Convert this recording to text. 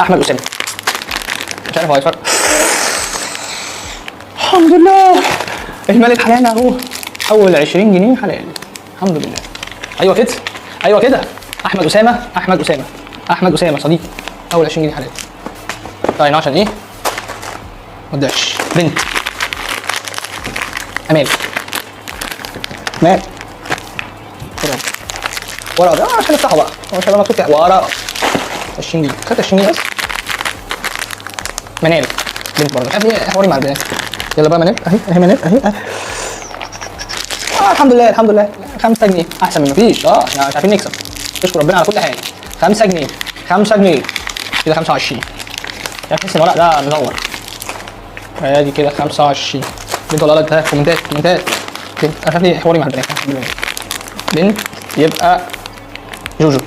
احمد اسامه، مش عارف هو هيتفرج. الحمد لله، المال الحلال اهو، اول 20 جنيه حلال، الحمد لله. ايوه كده، ايوه كده. احمد اسامه، احمد اسامه، احمد اسامة صديقي، اول 20 جنيه حلال. طيب عشان ايه؟ ما تضيعش. بنت، امال، مال، ورقة ورقه، عشان نفتحه بقى، هو مش هيبقى مكتوب فيها ورقه. 20 جنيه، خدت 20 جنيه بس. منال، بنت برضه، مش عارف ايه حواري مع البنات. يلا بقى منال، اهي اهي منال، اهي اهي. الحمد لله، الحمد لله، 5 جنيه احسن من مفيش. احنا مش عارفين نكسب، نشكر ربنا على كل حاجه. 5 جنيه، 5 جنيه كده 25. يعني تحس ان الورق ده مزور. ادي كده 25. بنت ولا ولد؟ ها، كومنتات كومنتات. بنت. انا مش عارف ليه حواري مع البنات. بنت يبقى جوجو.